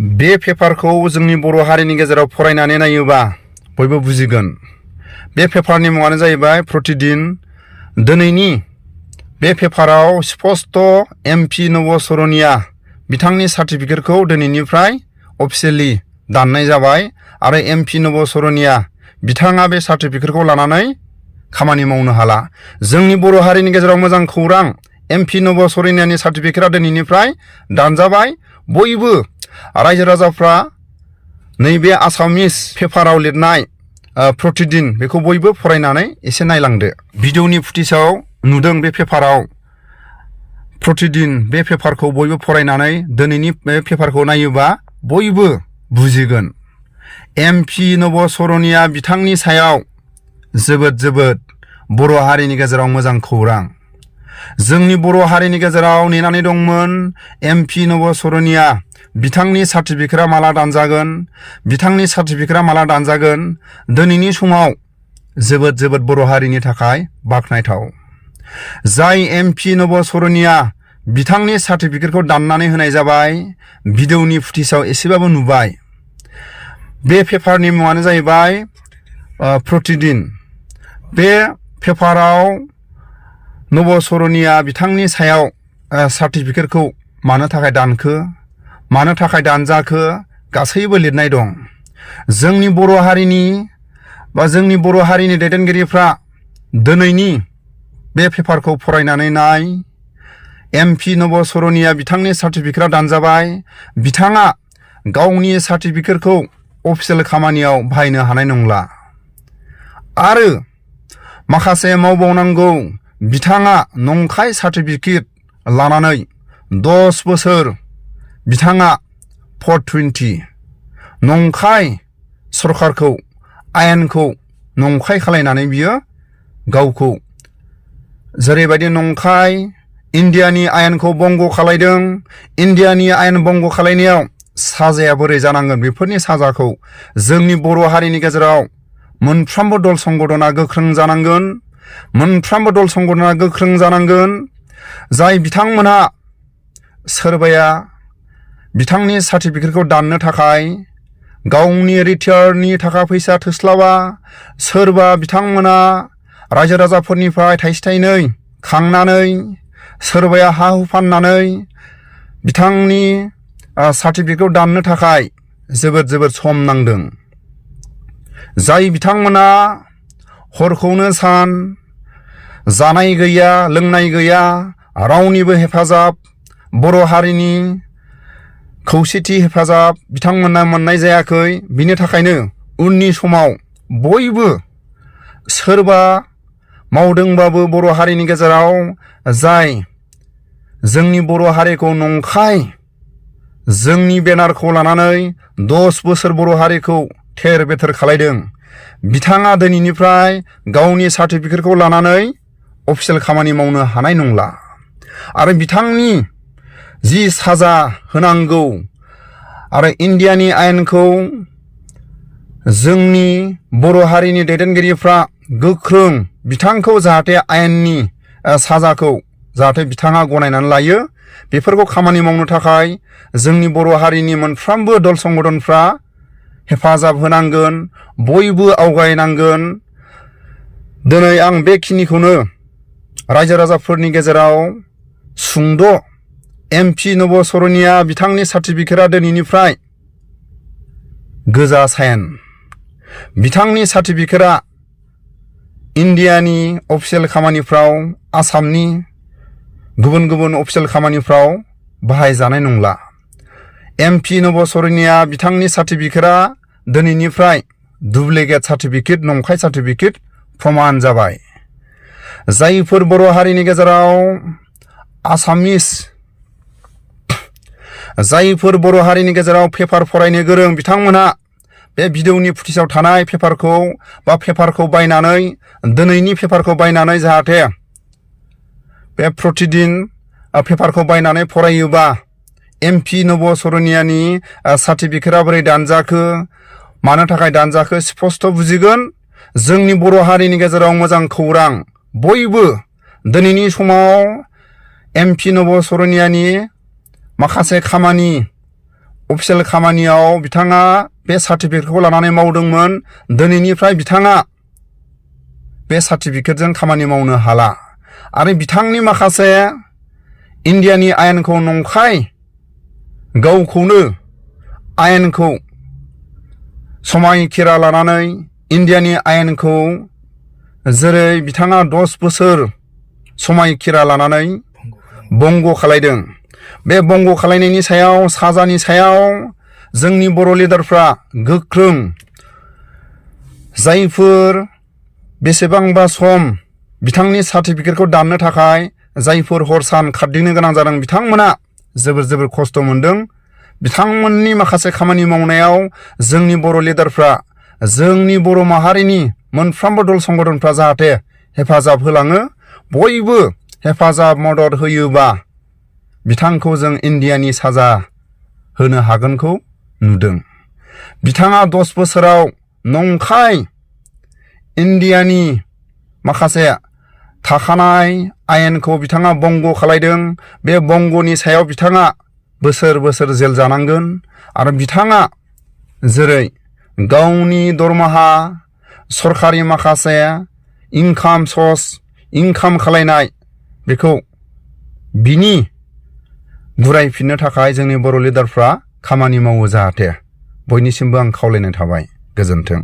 बे पेपारखौ जोंनि बर' हारिनि गेजेराव फरायनानै नायोबा बयबो बुजिगोन। बे पेपारनि मुङानो जाहैबाय प्रतिदिन। दिनैनि बे पेपाराव स्पष्ट एमपि नब'सरनिया बिथांनि सार्टिफिकेटखौ दिनैनिफ्राय अफिसियेलि दाननाय जाबाय आरो एमपि नब'सरनिया बिथाङा बे सार्टिफिकेटखौ लानानै खामानि मावनो हाला। जोंनि बर' हारिनि गेजेराव मोजां खौरां, एमपि नब'सरनियानि सार्टिफिकेटआ दिनैनिफ्राय दानजाबाय। बयबो रायजो राजाफ्रा नैबे आसामिस पेपाराव लिरनाय प्रतिदिन बेखौ बयबो फरायनानै एसे नायलांदो। भिडिअनि फुटेजाव नुदों बे पेपाराव प्रतिदिन, बे पेपारखौ बयबो फरायनानै दिनैनि बे पेपारखौ नायोबा बयबो बुजिगोन। एमपि नब'सरनिया बिथांनि सायाव जोबोद बर' हारिनि गेजेराव मोजां खौरां। जोंनि बर' हारिनि गेजेराव नेनानै दंमोन एमपि नब'सरनिया बिथांनि सार्टिफिकेटआ माला दानजागोन, बिथांनि सार्टिफिकेटआ माला दानजागोन। दिनैनि समाव जोबोद बर' हारिनि थाखाय बाख्नायथाव। जाय एमपि नब'सरनिया बिथांनि सार्टिफिकेटखौ दाननानै होनाय जाबाय, भिडिअनि फुटेजाव एसेबाबो नुबाय। बे पेपारनि मुङानो जाहैबाय प्रतिदिन। बे पेपाराव नब'सरनिया बिथांनि सायाव सार्टिफिकेटखौ मानो थाखाय दानखो, मानो थाखाय दानजाखो गासैबो लिरनाय दं। जोंनि बर' हारिनि दैदेनगिरिफ्रा दिनैनि बे पेपारखौ फरायनानै नाय। एमपि नब'सरनिया बिथांनि सार्टिफिकेटआ दानजाबाय। बिथाङा गावनि सार्टिफिकेटखौ अफिसियेल खामानियाव बाहायनो हानाय नंला आरो माखासे मावबावनांगौ। बिथाङा नंखाय सार्टिफिकेट लानानै 10 बोसोर बिथाङा 420 नंखाय सरकारखौ, आयेनखौ नंखाय खालायनानै बियो गावखौ जेरैबायदि नंखाय इन्डियानि आयेनखौ बंग खालायदों। इन्डियानि आयेन बंग खालायनायाव साजाया बोरै जानांगोन, बेफोरनि साजाखौ जोंनि बर' हारिनि गेजेराव मोनफ्रोमबो दल संगठना गोख्रों जानांगोन। मोनफ्रोमबो दल संगठना गोख्रों जानांगोन। जाय बिथांमोनहा सोरबाया बिथांनि सार्टिफिकेटखौ दाननो थाखाय गावनि रिटायारनि थाखा फैसा थोस्लाबा, सोरबा बिथांमोना रायजो राजाफोरनिफ्राय थाइसे थाइनै खांनानै, सोरबाया हा हु फाननानै बिथांनि सार्टिफिकेटखौ दाननो थाखाय जोबोद सम नांदों। जाय बिथांमोना हरखौनो सान जानाय गैया, लोंनाय गैया, रावनिबो हेफाजाब, बर' हारिनि खौसेथि हेफाजाब बिथांमोना मोननाय जायाखै। बिनि थाखायनो उननि समाव बयबो सोरबा मावदोंबाबो बर' हारिनि गेजेराव जाय जोंनि बर' हारिखौ नंखाय जोंनि बेनारखौ लानानै 10 बोसोर बर' हारिखौ थेर बेथेर खालायदों, बिथाङा दिनैनिफ्राय गावनि सार्टिफिकेटखौ लानानै अफिसियेल खामानि मावनो हानाय नंला आरो बिथांनि जि साजा होनांगौ आरो इन्डियानि आयेनखौ जोंनि बर' हारिनि दैदेनगिरिफ्रा गोख्रों बिथांखौ जाहाथे आयेननि साजाखौ जाहाथे बिथाङा गनायनानै लायो, बेफोरखौ खामानि मावनो थाखाय जोंनि बर' हारिनि मोनफ्रोमबो दल संगठनफ्रा हेफाजाब होनांगोन, बयबो आवगायनांगोन। दिनै आं बेखिनिखौनो रायजो राजाफोरनि गेजेराव सुंद' एमपि नब'सरनिया बिथांनि सार्टिफिकेटआ दिनैनिफ्राय गोजा साइन। बिथांनि सार्टिफिकेटआ इन्डियानि अफिसियेल खामानिफ्राव, आसामनि गुबुन अफिसियेल खामानिफ्राव बाहायजानाय नंला। एमपि नब'सरनिया बिथांनि सार्टिफिकेटआ दिनैनिफ्राय डुप्लिकेट सार्टिफिकेट, नंखाय सार्टिफिकेट प्रमान जाबाय। जायफोर बर' हारिनि गेजेराव जायफोर बर' हारिनि गेजेराव पेपार फरायनो गोरों, बिथांमोनहा बे भिडिअनि फुटेजाव थानाय पेपारखौ बायनानै, दिनैनि पेपारखौ बायनानै जाहाथे बे प्रतिदिन पेपारखौ बायनानै फरायोबा एमपि नब'सरनियानि सार्टिफिकेटआ बोरै दानजाखो, मानो थाखाय दानजाखो स्पष्ट बुजिगोन। जोंनि बर' हारिनि गेजेराव मोजां खौरां। बयबो दिनैनि समाव एमपि नब'सरनियानि माखासे खामानि अफिसियेल खामानियाव बिथाङा बे सार्टिफिकेटखौ लानानै मावदोंमोन। दिनैनिफ्राय बिथाङा बे सार्टिफिकेटजों खामानि मावनो हाला आरो बिथांनि माखासे इन्डियानि आयेनखौ नंखाय गावखौनो आयेनखौ समायखिरा लानानै इन्डियानि आयेनखौ जेरै बिथाङा 10 बोसोर समायखिरा लानानै बंग खालायदों। बे बंग खालायनायनि सायाव साजानि सायाव जोंनि बर' लिडारफ्रा गोख्रों जायफोर बेसेबांबा सम बिथांनि सार्टिफिकेटखौ दाननो थाखाय जायफोर हर सान खारदिंनो गोनां जादों बिथांमोना जोबोर खस्थ' मोनदों। बिथांमोननि माखासे खामानि मावनायाव जोंनि बर' लिडारफ्रा जोंनि बर' माहारिनि मोनफ्रोमबो दल संगठनफ्रा जाहाथे हेफाजाब होलाङो। बयबो हेफाजाब मदद होयोबा बिथांखौ जों इन्डियानि साजा होनो हागोनखौ नुदों। बिथाङा 10 बोसोराव नंखाय इन्डियानि माखासे थाखानाय आयेनखौ बिथाङा बंग खालायदों। बे बंगनि सायाव बिथाङा बोसोर जेल जानांगोन आरो बिथाङा जेरै गावनि दरमाहा सरखारि माखासे इनकाम खालायनाय बेखौ बिनि गुरायफिननो थाखाय जोंनि बर' लिडारफ्रा खामानि मावो जाहाथे। बयनिसिमबो आं खावलायनाय थाबाय। गोजोन्थों।